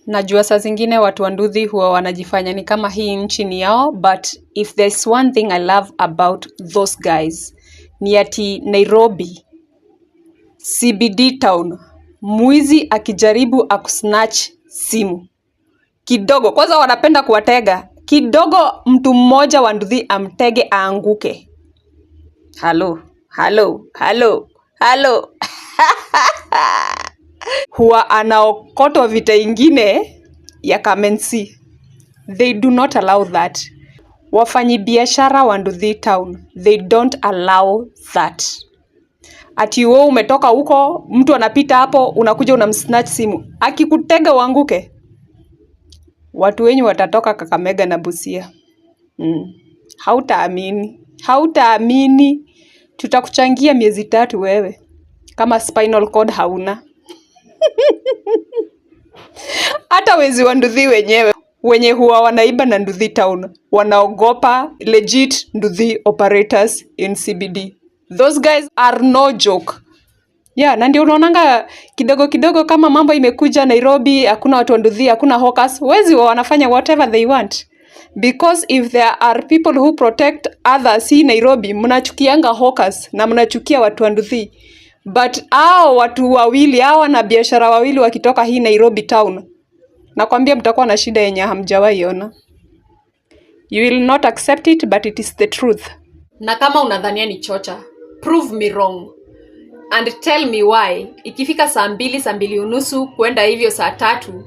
Najua saa zingine watu wa nduthi huwa wanajifanya ni kama hii nchi ni yao, but if there's one thing I love about those guys ni ati Nairobi CBD town, mwizi akijaribu akusnatch simu kidogo, kwanza wanapenda kuwatega kidogo, mtu mmoja wa nduthi amtege aanguke. Halo, halo, halo, halo huwa anaokotwa vita ingine ya kamensi. They do not allow that. Wafanyibiashara wa Nduthi town, they don't allow that. Ati wewe umetoka huko, mtu anapita hapo, unakuja unamsnatch simu, akikutega uanguke, watu wenyu watatoka Kakamega na Busia. Hautaamini, hautaamini. Tutakuchangia miezi 3 wewe, kama spinal cord hauna. Hata wezi wa nduthi wenyewe wenye huwa wanaiba na Nduthi town wanaogopa legit nduthi operators in CBD. Those guys are no joke. Yeah, na ndio unaonanga kidogo kidogo kama mambo imekuja Nairobi, hakuna watu wa nduthi, hakuna hawkers, wezi wa wanafanya whatever they want. Because if there are people who protect others hii Nairobi, mnachukianga hawkers na mnachukia watu wa nduthi. But hao watu wawili, hao wana biashara wawili wakitoka hii Nairobi town, nakwambia mtakuwa na shida yenye hamjawahi ona. You will not accept it, but it is the truth. Na kama unadhania ni chocha, prove me wrong and tell me why ikifika saa 2, saa 2:30 kwenda hivyo saa 3,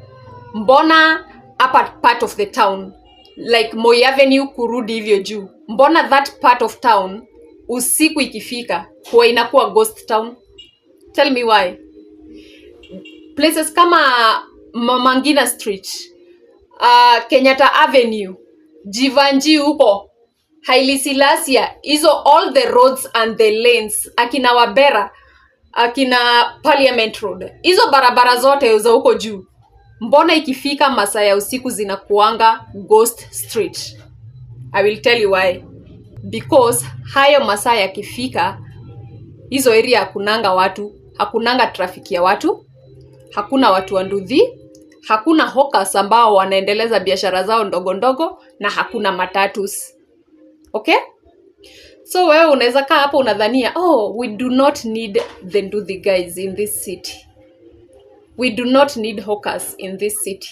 mbona upper part of the town like Moi Avenue kurudi hivyo juu, mbona that part of town usiku ikifika huwa inakuwa ghost town? Tell me why. Places kama Mama Ngina Street, Kenyatta Avenue, Jeevanjee huko, Haile Selassie, hizo all the roads and the lanes, akina Wabera, akina Parliament Road, hizo barabara zote za huko juu, mbona ikifika masaa ya usiku zinakuanga ghost street? I will tell you why. Because hayo masaa yakifika, hizo area hakunanga watu, hakunanga trafiki ya watu, hakuna watu wa nduthi, hakuna hawkers ambao wanaendeleza biashara zao ndogo ndogo, na hakuna matatus. Okay? So wewe unaweza kaa hapo unadhania, "Oh, we do not need the nduthi guys in this city. We do not need hawkers in this city.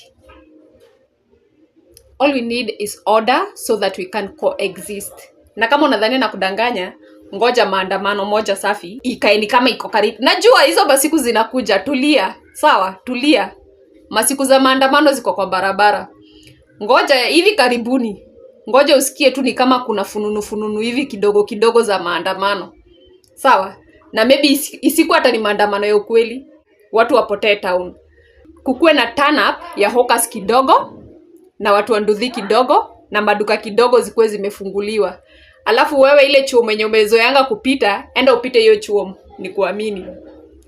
All we need is order so that we can coexist." Na kama unadhania nakudanganya, ngoja maandamano moja safi ikae ni kama iko karibu. Najua hizo masiku zinakuja, tulia. Sawa, tulia. Masiku za maandamano ziko kwa barabara. Ngoja hivi karibuni, ngoja usikie tu ni kama kuna fununu fununu hivi kidogo kidogo za maandamano. Sawa? Na maybe isikuwa hata ni maandamano ya ukweli, watu wapotee town. Kukuwe na turn up ya hawkers kidogo na watu wa nduthi kidogo na maduka kidogo zikuwe zimefunguliwa. Alafu wewe ile chuo mwenye umezoeanga kupita, enda upite hiyo chuo, ni kuamini.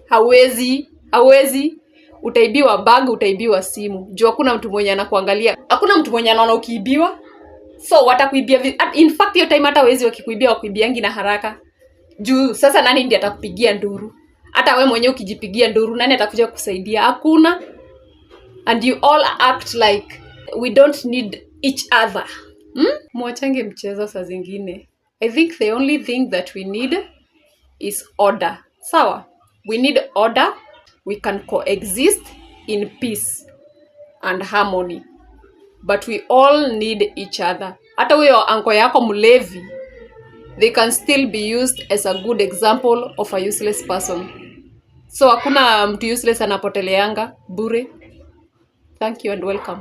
Hauwezi, hauwezi. Utaibiwa bag, utaibiwa simu. Juu hakuna mtu mwenye anakuangalia. Hakuna mtu mwenye anaona ukiibiwa. So watakuibia in fact hiyo time hata wezi wakikuibia wakuibiangi na haraka. Juu sasa nani ndiye atakupigia nduru? Hata we mwenyewe ukijipigia nduru, nani atakuja kusaidia? Hakuna. And you all act like we don't need each other. Mwachange mchezo saa zingine. I think the only thing that we need is order. Sawa? We need order. We can coexist in peace and harmony. But we all need each other. Hata huyo anko yako mlevi, they can still be used as a good example of a useless person. So hakuna mtu useless anapoteleanga bure. Thank you and welcome.